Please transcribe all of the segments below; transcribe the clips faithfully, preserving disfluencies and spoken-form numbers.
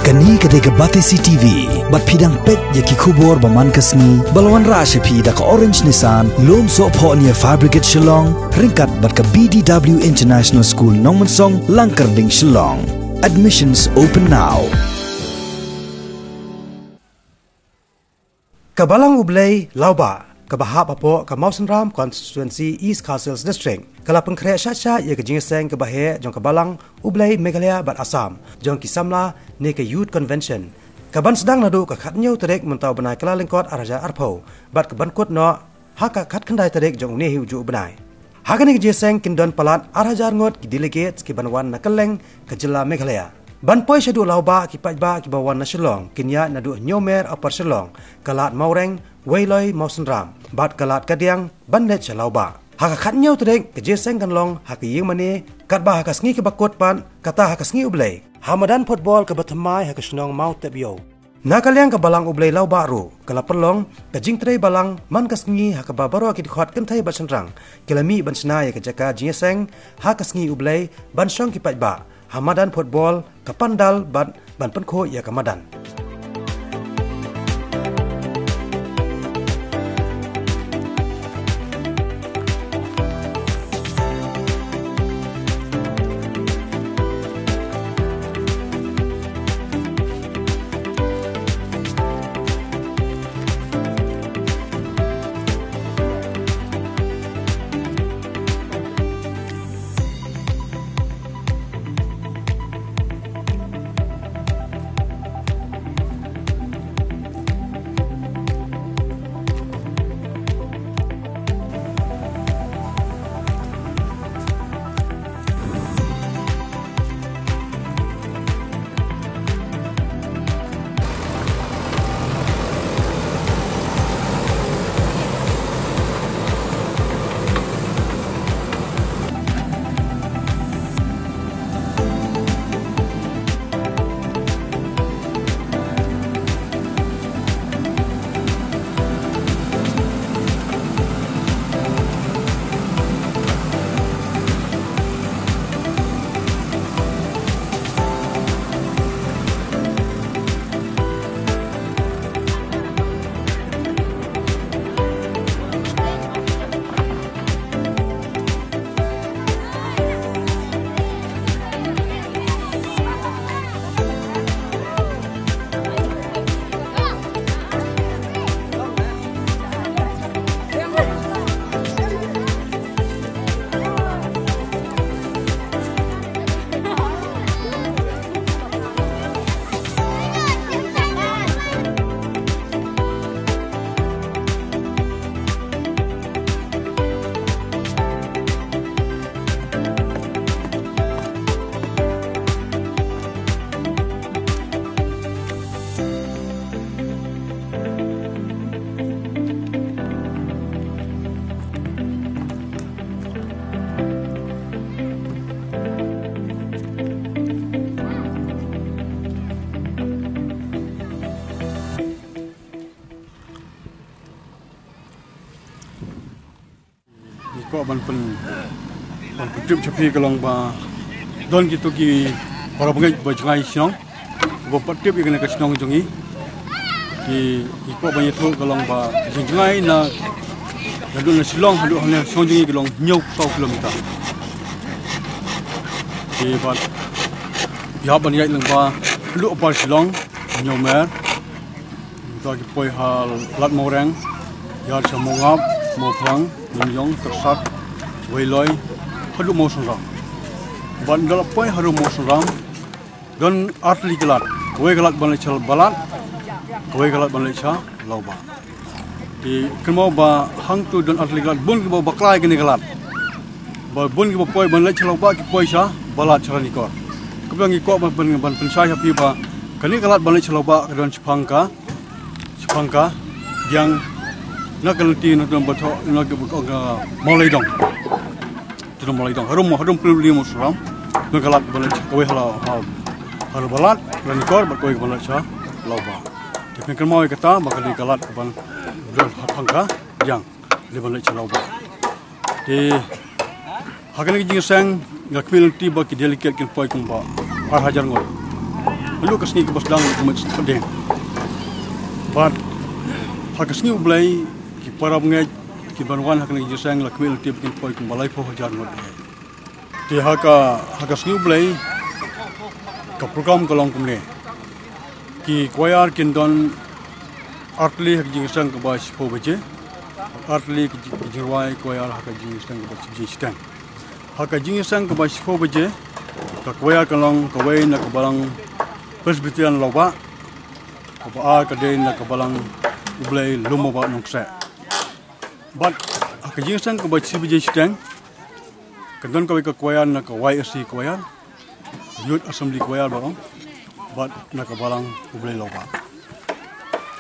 Kane ka dei ka Batesi T V, bad phi dang peit ïa ki khubor ba man ka sngi, ba la wanrah sha phi da ka Orange Nissan, Lumsohphohnia Fabricates Shillong, ryngkat bad ka B D W International School Nongmensong, Langkyrding, Shillong. Admissions open now. Ka Balang U Blei Lawbah, kaba hap hapoh ka Mawsynram Constituency, East Khasi Hills District, ka la pynkhreh shah shah ïa ka jingïaseng kaba heh jong ka Balang U Blei Meghalaya bad Assam, jong ki samla ne ka Youth Convention, kaban sdang naduh ka khathynñiew tarik mynta u bnai Kyllalyngkot ar hajar arphew, bad kaban kut noh ha ka khatkhyndai tarik jong une hi ujuh u bnai. Ha kane ka jingïaseng kin don palat ar hajar ngut ki delegates kiban wan na kylleng ka jylla Meghalaya. Ban poi shaduh Lawbah, ki paidbah kiba wan na Shillong kin ïaid naduh Hynñiewmer Upper Shillong, ka Lad Mawreng, Weiloi Mawsynram, bad ka Lad Kadiang ban leit sha Lawbah. Ha ka khathynñiew tarik ka jingïaseng kan long ha ka ïingmane, katba ha ka sngi kaba kut pat, kata ha ka sngi U Blei, ha madan football kaba thymmai ha ka shnong Mawtepïew. Na ka liang ka Balang U Blei Lawbah ruh, ka la pynlong ka jingtrei balang man ka sngi, ha kaba baroh ki dkhot kynthei bad shynrang ki la mih ban shna ïa ka jaka jingïaseng ha ka sngi U Blei, ban shong ki paidbah ha madan football, ka pandal bad ban pynkhuid ïa ka madan. Ngi kwah ban pyn, ban pyntip sha phi ka long ba don kito ki para bangeit ba jngai shnong, ba pat tip ïa kane ka shnong jong ngi. Ki, ngi kwah ban ïathuh ka long ba jngai na, naduh na Shillong haduh hangne shnong jong ngi ka long hynñiew saw kilometer. Ki bad ïa ban ïaid lyngba haduh Upper Shillong, Hynñiewmer. Mynta ki poi ha Lad Mawreng, ïaid sha Mawngap, Mawphlang, Nongïong, Tyrsad, Weiloi, haduh Mawsynram. Bad ynda la poi haduh Mawsynram, don artylli ki lad. Kawei ka lad ban leit sha Balat, kawei ka lad ban leit sha Lawbah. Te kynmaw ba hangto don artylli ki lad, bun kiba bakla ïa kane ka lad. Ba bun kiba poi ban leit sha Lawbah ki poi sha Balat sha Ranikor. Kaba ngi kwah ban pyn, ban pynshai ha phi ba kane ka lad ban leit sha Lawbah ka don shaphang ka, shaphang ka diang, na ka lynti na ka don ba thoh na ka, ka, ka Mawlaidong. Te na Mawlaidong harum, harum pynlong Mawsynram. Na ka lad ban leit kawei ha la, ha, ha Balat, Ranikor, bad kawei ban leit sha Lawbah. Te phin kynmaw ïa kata ba kane ka lad ban leit shaphang ka diang, leit ban leit sha Lawbah. Te ha kane ka jingïaseng nga khmih lynti ba ki delegate kin poi kumba ar hajar ngut. Haduh ka sngi kaba sdang ka mut sdang. Bad ha ka sngi U Blei ki para bangeit ki ban wan ha kane ka jingïaseng la khmih lynti ba kin poi kumba laiphew hajar ngut. Te ha ka ha ka sngi U Blei ka program ka long kumne. Ki choir kin don artylli ha ka jingïaseng kaba shiphew baje. Artylli ki jing- ki jingrwai choir ha ka jingïaseng kaba shiphew baje shiteng. Ha ka jingïaseng kaba shiphew baje ka choir ka long kawei na ka balang Presbyterian Lawbah, kaba ar ka dei na ka balang U Blei Lumabah Nongkseh. Bad ha ka jingïaseng kaba shiphew baje shiteng ka don kawei ka choir na ka Y S C choir, Youth Assembly Choir ba ong, bad na ka balang U Blei Lawbah.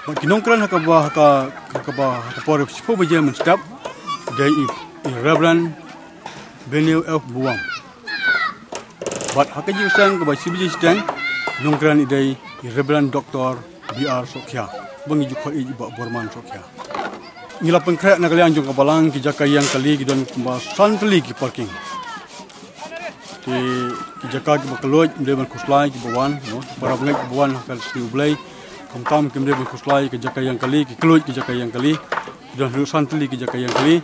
Bad ki nongkren ha kaba ha ka ha kaba ha ka por shiphew baje mynstep dei i, i Reverend Benio F Buwam. Bad ha ka jingïaseng kaba shiphew baje shiteng nongkren i dei i Reverend Doctor B R Sohkhia, ba ngi ju khot ïa i Bah Borman Sohkhia. Ngi la pynkhreh na ka liang jong ka balang ki jaka ïeng kali ki don kumba san tylli ki parking. Te ki jaka kiba kylluid ym dei ban khuslai kiba wan, no, para bangeit kiba wan ha ka sngi U Blei. Khamtam kim dei ban khuslai ki jaka ïeng kali, ki kylluid ki jaka ïeng kali. Ki don haduh san tylli ki jaka ïeng kali.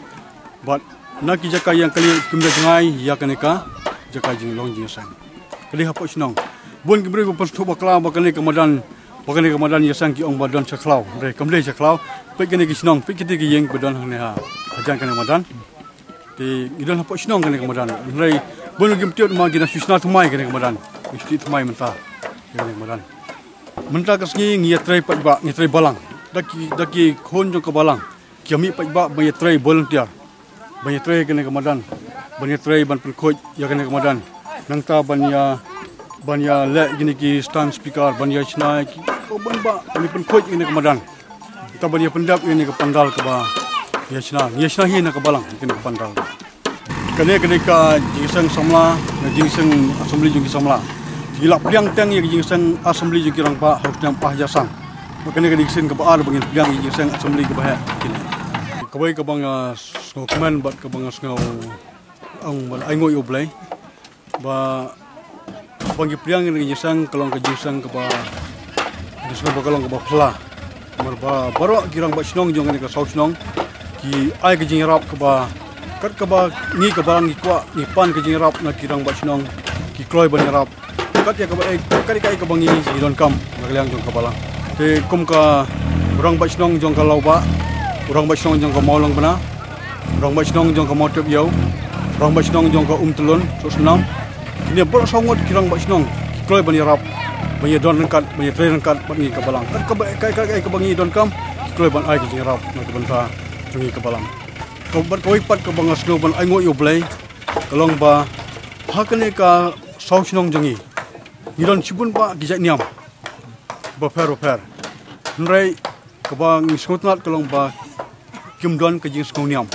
Bad na ki jaka ïeng kali kim da jngai ïa kane ka jaka jinglong jingïaseng. Ka dei hapoh shnong. Bun ki briew ba pynsngewthuh bakla ba kane ka madan, ba kane ka madan ïaseng ki ong ba don sha khlaw. Hynrei kam dei sha khlaw. Peit kane ki shnong, peit kiti ki ïing ba don hangne ha hajan kane ka madan. Te ngi don hapoh shnong kane ka madan. Hynrei bun kim tied ma ki na shu shna thymmai kane ka madan. Ki shu tied thymmai mynta kane ka madan. Mynta ka sngi ngi ïatrei paidbah, ngi ïatrei balang. Da ki da ki khun jong ka balang ki ïa mih paidbah ban ïatrei volunteer. Ban ïatrei kane ka madan. Ban ïatrei ban pynkhuid ïa kane ka madan. Nangta ban ïa ban ïa leh kine ki stand speaker, ban ïa shna ki, oh, ban ba ban ïa pynkhuid ïa kane ka madan. Nangta ban ïa pyndep ïa kane ka pandal kaba ïa shna, ïa shna hi na ka balang ïa kane ka pandal. Kane ka dei ka jingïaseng samla, ka jingïaseng assembly jong ki samla. Ki la pliang teng ïa ka jingïaseng assembly jong ki rangbah ha u snem ar hajar san. Ba kane ka dei ka sien kaba ar ba ngin pliang ïa ka jingïaseng assembly kaba heh kine. Kawei kaba nga sngewkmen bad kaba nga sngew ong ba ai nguh ïa U Blei. Ba ba ngi pliang ïa ka jingïaseng ka long ka jingïaseng kaba jingïaseng ba ka long kaba phylla. Namar ba baroh ki rangbah shnong jong kane ka saw shnong ki ai ka jingïarap kaba kat kaba ngi ka balang ngi kwah ngi pan ka jingïarap na ki rangbah shnong ki kloi ban ïarap. Kat ïa kaba eh, kat ïa kaei kaba ngi ngi donkam na ka liang jong ka balang. Te kum ka rangbah shnong jong ka Lawbah, rangbah shnong jong ka Mawlong Bna, rangbah shnong jong ka Mawtep Ïew, rangbah shnong jong ka Umtyllun Sohsnam. Kine baroh saw ngut ki rangbah shnong ki kloi ban ïarap ban ïadon ryngkat ban ïatrei ryngkat bad ngi ka balang. Kat kaba kat kat kat kaba ngi donkam ki kloi ban ai ka jingïarap na ka bynta jong ngi ka balang. Ka bad kawei pat kaba nga sngew ban ai nguh ïa U Blei ka long ba ha kane ka saw shnong jong ngi ngi don shibun bah ki jait niam bapher bapher. Hynrei kaba ngi sngewtynnat ka long ba kim don ka jingsngew niam.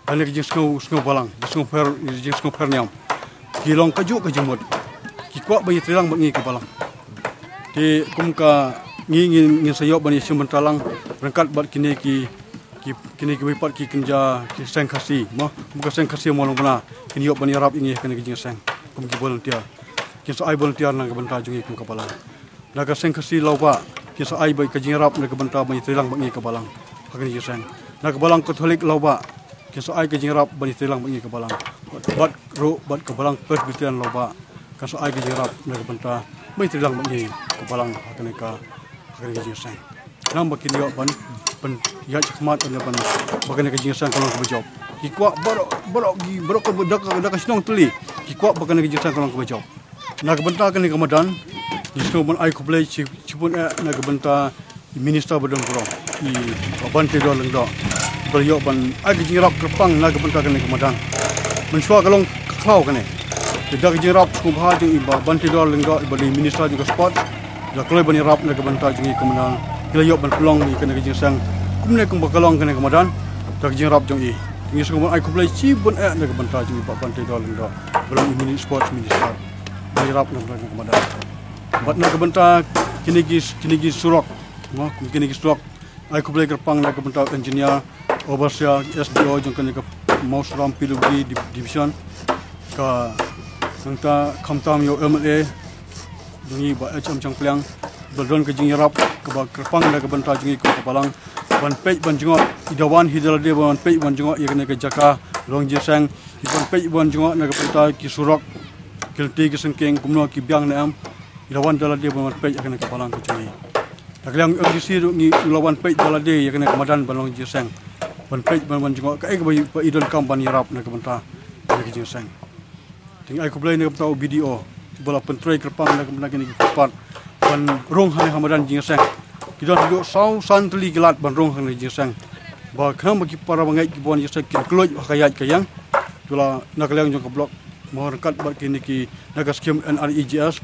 Kane ka jingsngew, sngew balang, jingsngew pher, jingsngew pher niam. Ki long kajuh ka jingmut. Ki kwah ba ïatreilang bad ngi ka balang. Te kum ka ngi ngin ngin sa ïoh ban ïashim bynta lang ryngkat bad kine ki ki kine kiwei pat ki kynja ki seng Khasi mo. Kum ka seng Khasi Mawlong Bna kin ïoh ban ïarap ïa ngi ha kane ka jingïaseng kum ki volunteer. Kin sa ai volunteer na ka bynta jong ngi kum ka balang. Na ka seng Khasi Lawbah kin sa ai beit ka jingïarap na ka bynta ban ïatreilang bad ngi ka balang ha kane ka jingïaseng. Na ka balang Katholik Lawbah kin sa ai ka jingïarap ban ïatreilang bad ngi ka balang. Bad ruh bad ka balang Presbyterian Lawbah kan sa ai ka jingïarap na ka bynta ban ïatreilang bad ngi ka balang ha kane ka ha kane ka jingïaseng. Namar ba kin ïoh ban ban ïaid shakhmat ban ban ba kane ka jingïaseng ka long kaba jop. Ki kwah baroh baroh ki baroh ka da ka da ka shnong tylli ki kwah ba kane ka jingïaseng ka long kaba jop. Na ka bynta kane ka madan ngi sngewbha ban ai khublei shi shibun eh na ka bynta i minister ba don burom i Bah Banteidor Lyngdoh ba la ïoh ban ai ka jingïarap kyrpang na ka bynta kane ka madan. Mynshuwa ka long ka khlaw kane. Te da ka jingïarap sngewbha jong i Bah Banteidor Lyngdoh i ba dei minister jong ka sport. La kloi ban ïarap na ka bynta jong i ka madan. Ki la ïoh ban pynlong ïa kane ka jingïaseng kumne kumba ka long kane ka madan. Da ka jingïarap jong i. Ngi sngewbha ban ai khublei shibun eh na ka bynta jong i Bah Banteidor Lyngdoh ba long i mini sports minister. Ban ïarap na ka bynta jong ka madan. Bad na ka bynta kine ki kine ki surok. Mo, kum kine ki surok. Ai khublei kyrpang na ka bynta engineer, overseer, S D O jong kane ka Mawsynram P W D div- division. Ka nangta khamtam ïa u M L A. jong ngi Bah H M Chongpliang, ba la don ka jingïarap kaba kyrpang na ka bynta jong ngi kum ka balang ban peit ban jngoh, i da wan hi da lade ban peit ban jngoh ïa kane ka jaka long jingïaseng, i ban peit ban jngoh na ka bynta ki surok, ki lynti ki syngkien, kumno ki biang ne em, i da wan da lade ban peit ïa kane ka balang ka jong ngi. Na ka liang M D C ruh ngi, u la wan peit da lade ïa kane ka madan ban long jingïaseng, ban peit ban, ban jngoh kaei kaba i, ba i donkam ban ïarap na ka bynta ïa ka jingïaseng. Te ngi ai khublei na ka bynta u B D O ba la pyntrei kyrpang na ka bynta kine ki kyrpad ban rung hangne ha madan jingïaseng. Ki don haduh saw san tylli ki lad ban rung hangne jingïaseng, ba khnang ba ki para bangeit kiba wan ïaseng kin kloi ha ka ïaid ka ïeng. Te la na ka liang jong ka block, mo ryngkat bad kine ki na ka skim N R E G S,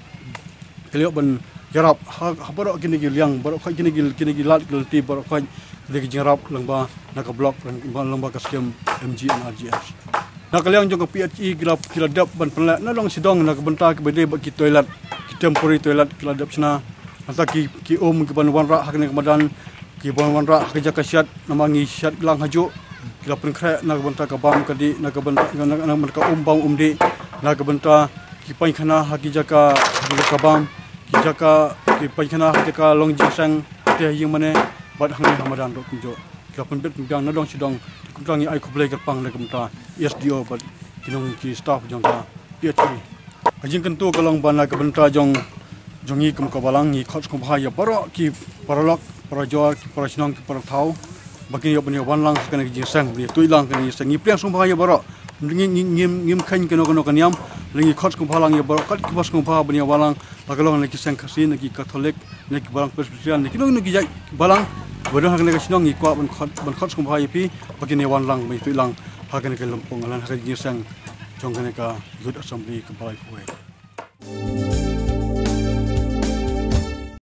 ki la ïoh ban ïarap ha, ha baroh kine ki liang, baroh khoit kine ki, kine ki lad ki lynti, baroh khoit kine ki jingïarap lyngba na ka block, lyngba, lyngba ka skim M G N R G S. Na ka liang jong ka P H E ki la, ki la dep ban pynleh na dong sha dong na ka bynta kaba dei bad ki toilet, ki temporary toilet ki la dep shna. Nangta ki, ki um ki ban wanrah ha kane ka madan, ki ban wanrah ha ka jaka shet, namar ngi shet lang hajuh. Ki la pynkhreh na ka bynta ka bam ka dih, na ka bynta, na, na, na ka um bam um dih, na ka bynta ki paikhana ha ki jaka, ha ki jaka bam, ki jaka, ki paikhana ha ki jaka long jingïaseng, te ha ïing mane bad hangne ha madan ruh kumjuh. Ki la pynbit pynbiang na dong sha dong. Te kumta ngi ai khublei kyrpang na ka bynta S D O bad ki nong ki staff jong ka P H E. Ka jingkyntu ka long ba na ka bynta jong, jong ngi kum ka balang ngi khot sngewbha ïa baroh ki paralok, parajor, ki parashnong, ki parathaw, ba kin ïoh ban ïa wan lang ha kane ka jingïaseng, ban ïa tuid lang ha kane ka jingïaseng. Ngi pdiang sngewbha ïa baroh. Ngi, ngi, ngim, ngim kheiñ kano kano ka niam, lei ngi khot sngewbha lang ïa baroh, kat kiba sngewbha ban ïa wan lang, la ka long na ki seng Khasi, na ki Katholik, na ki balang Presbyterian, na kino kino ki jait balang ba don ha kane ka shnong, ngi kwah ban khot, ban khot sngewbha ïa phi ba kin ïa wan lang, ban ïa tuid lang ha kane ka lympung, ha kane ka jingïaseng jong kane ka Youth Assembly kaba laiphew wei.